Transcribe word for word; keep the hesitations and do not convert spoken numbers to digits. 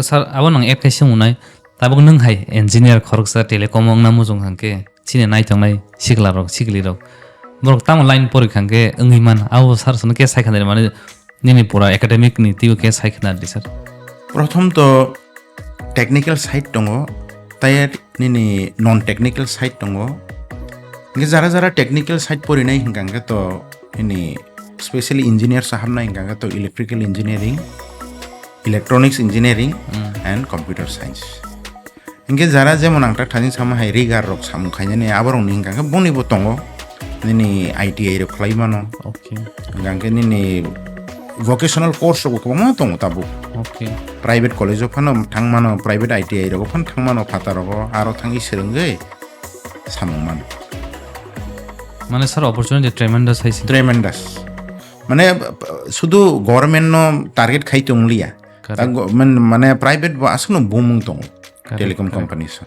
Sir, abo nang F K C wngnai, tabuk nwng hai engineer khoroksa telecom wngna muchung hwnkhe, chini naitongnai sikla rok, sikli rok. Borok tamo line pori hwnkhe wngwi man, abo sir sono khe sai khna mane nini pura academic ni twibo khe sai khna di sir. Prothom to technical side tongo, tai nini non technical side tongo. Hingke jara jara technical side porinai hingka hingke to nini specially engineer sahamnai hingka hingke to electrical engineering, electronics engineering, hmm, and computer science. Hingke jara jemon ang tak thani sama hai rigar rok samung khainani aborok ni hingka hingke boni bo tongo nini I T I rok khlai mano. Okay. Hingka hingke nini vocational course rok kwbangma tongo tabuk. Okay. Private college o phano thang mano, private I T I rok phano thang mano phataro aro thangwi swrwngwi samung mano. Mane sir, opportunity tremendous hai se. Tremendous. Mane sudu government no target khai tongliya. Correct. Ta go-, man-, mane private bo aswkno bumung tongo. Correct, telecom correct. Companies.